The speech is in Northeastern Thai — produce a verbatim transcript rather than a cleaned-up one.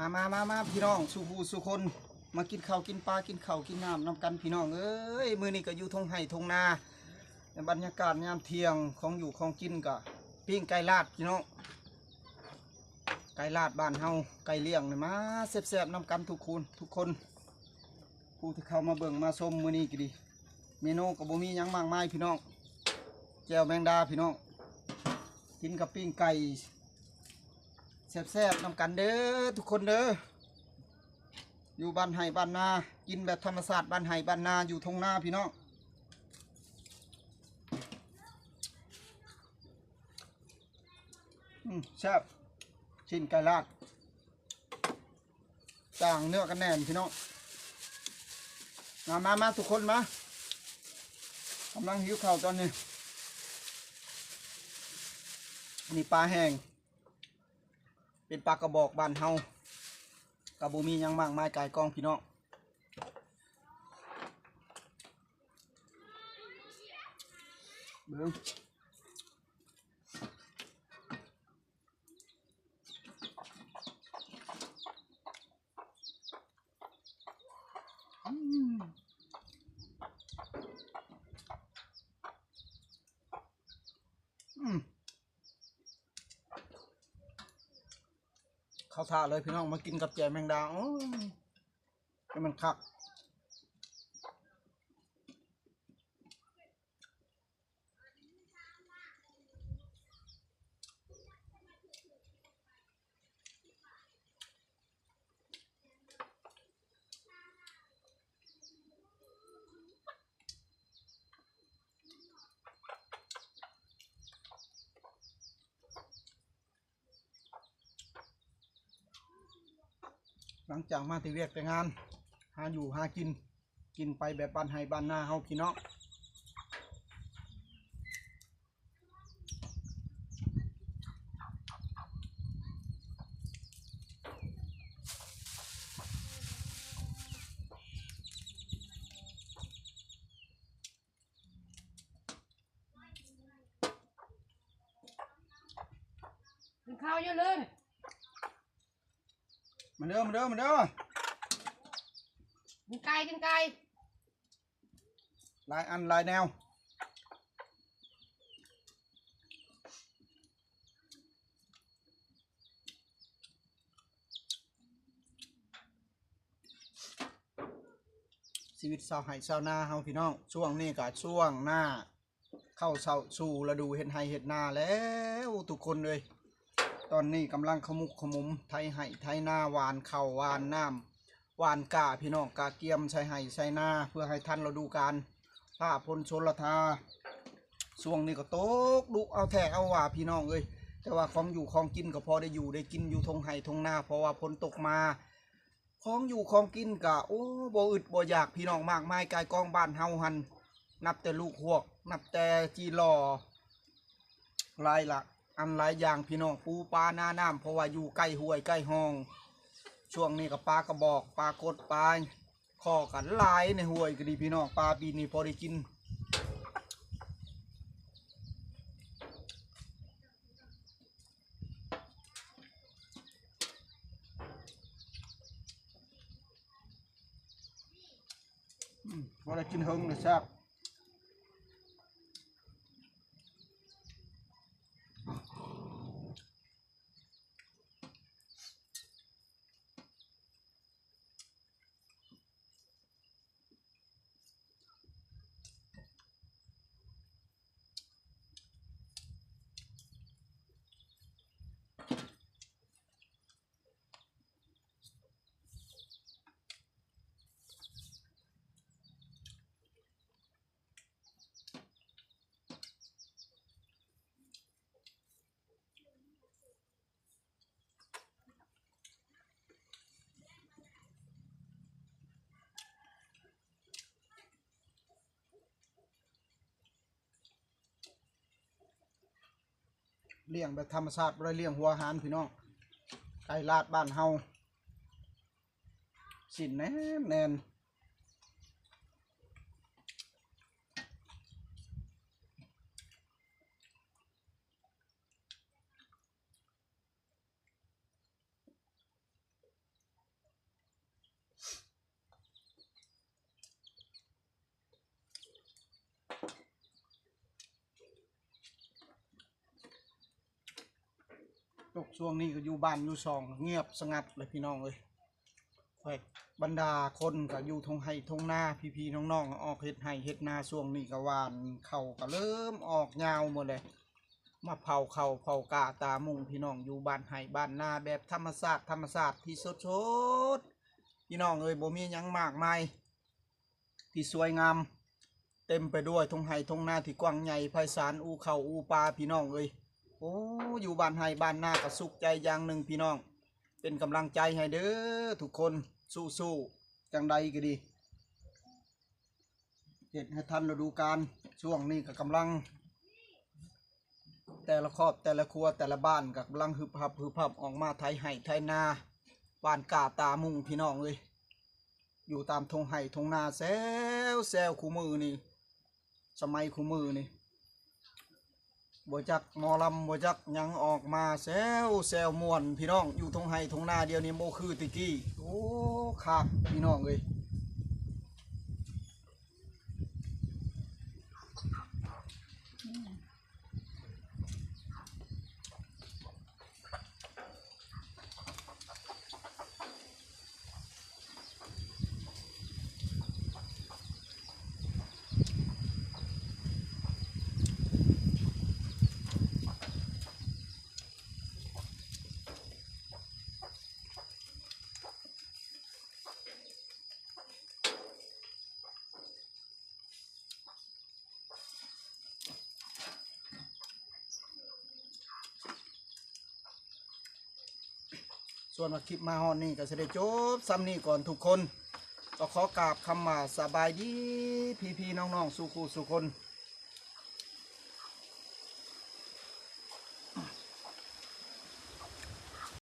มามามามาพี่น้องสู่ผู้สู่คน มากินข้าวกินปลากินข้าวกินน้ำนำกันพี่น้องเอ้ย มื้อนี้ก็อยู่ทงไฮ่ทงนา ในบรรยากาศยามเที่ยง ของอยู่ของกินก็ปิ้งไก่ลาดพี่น้อง ไก่ลาดบ้านเฮา ไก่เลี้ยงนี่มาแซ่บๆนำกันทุกคนทุกคน ผู้ที่เข้ามาเบิ่งมาชมมื้อนี้ก็ดี เมนูก็บ่มีหยังมากมายพี่น้อง แจ่วแมงดาพี่น้อง กินกับปิ้งไก่ แซ่บๆนำกันเด้อทุกคนเด้อ อยู่บ้านไฮ่บ้านนา กินแบบธรรมชาติบ้านไฮ่บ้านนา อยู่ทงนาพี่น้อง อืม แซ่บ ชิ้นไก่ลาด ต่างเนื้อกันแน่นพี่น้อง มามามาทุกคนมา กำลังหิวข้าวตอนนี้ นี่ปลาแห้ง เป็นปลากระบอกบ้านเฮา ก็บ่มีหยังมากมายก่ายกองพี่น้อง เบิ่ง อืม อืม เข้าท่าเลยพี่น้อง มากินกับแจ่วแมงดา โอ้ย ให้มันคัก หลังจากมาแต่เวียกแต่งาน หาอยู่หากิน กินไปแบบบ้านไฮ่บ้านนาเฮาพี่น้อง กินข้าวเยอะเลย มาเด้อ มาเด้อ มาเด้อ กินไก่ กินไก่ หลายอันหลายแนว ชีวิตชาวไฮ่ชาวนาเฮาพี่น้อง ช่วงนี้ก็ช่วงหน้า เข้าสู่ฤดูเฮ็ดไฮ่เฮ็ดนาแล้วทุกคนเอ้ย ตอนนี้กำลังขมุกขมุมไถไฮ่ไถนา หว่านข้าวหว่านน้ำ หว่านกล้าพี่น้อง กล้าเกียมใส่ไฮ่ใส่นา เพื่อให้ทันฤดูกาล ฟ้าฝนชลทา ช่วงนี้ก็ตกดุเอาแท้เอาว่าพี่น้องเอ้ย แต่ว่าของอยู่ของกินก็พอได้อยู่ได้กินอยู่ทงไฮ่ทงนา เพราะว่าฝนตกมา ของอยู่ของกินก็ โอ้ บ่อึดบ่อยากพี่น้อง มากมายก่ายกองบ้านเฮาหั่น นับแต่ลูกฮวก นับแต่จีหล่อ หลายละ อันหลายอย่างพี่น้อง ปูปลานาน้ำ เพราะว่าอยู่ใกล้ห้วยใกล้ฮ่อง ช่วงนี้ก็ปลากระบอก ปลากด ปลาข้อกันหลายในห้วยก็ดีพี่น้อง ปลาปีนี้พอได้กิน อืม พอได้กินเฮิงเลยแซ่บ เลี้ยงแบบธรรมชาติ บ่ได้เลี้ยงหัวอาหารพี่น้อง ไก่ลาดบ้านเฮา ชิ้นแน่นแน่น อื ช่วงนี้ก็อยู่บ้านอยู่ซองเงียบสงัดเลยพี่น้องเอ้ย ข้อย บรรดาคนก็อยู่ทงไฮ่ทงนา พี่ๆน้องๆออกเฮ็ดไฮ่เฮ็ดนา ช่วงนี้ก็หว่านเข้าก็เริ่มออกยาวหมดเลย มาเผาเข้าเผากาตามุงพี่น้อง อยู่บ้านไฮ่บ้านนาแบบธรรมชาติธรรมชาติที่สดๆ พี่น้องเอ้ย บ่มีหยังมากมาย ที่สวยงาม เต็มไปด้วยทงไฮ่ทงนาที่กว้างใหญ่ไพศาล อู่เข้าอู่ปลาพี่น้องเอ้ย โอ้ อยู่บ้านไฮ่บ้านนาก็สุขใจอย่างหนึ่งพี่น้อง เป็นกำลังใจให้เด้อทุกคน สู้ๆจังใดก็ดี เฮ็ดให้ทันฤดูกาล ช่วงนี้ก็กำลัง แต่ละครอบแต่ละครัวแต่ละบ้านก็กำลังฮึบฮับฮึบฮับออกมาไถไฮ่ไถนา หว่านกาตามุงพี่น้องเอ้ย อยู่ตามทงไฮ่ทงนาแซวแซวคู่มือนี่ สมัยคู่มือนี่ บ่จักหมอลำบ่จักหยังออกมาแซวแซวม่วนพี่น้อง อยู่ทงไฮ่ทงนาเดี๋ยวนี้บ่คือแต่กี้ โอ้ คักพี่น้องเอ้ย ส่วนว่าคลิปมาฮอดนี่ก็สิได้จบส่ำนี้ก่อนทุกคน ก็ขอกราบคำว่าสบายดี พี่ๆน้องๆสู่คู่สู่คน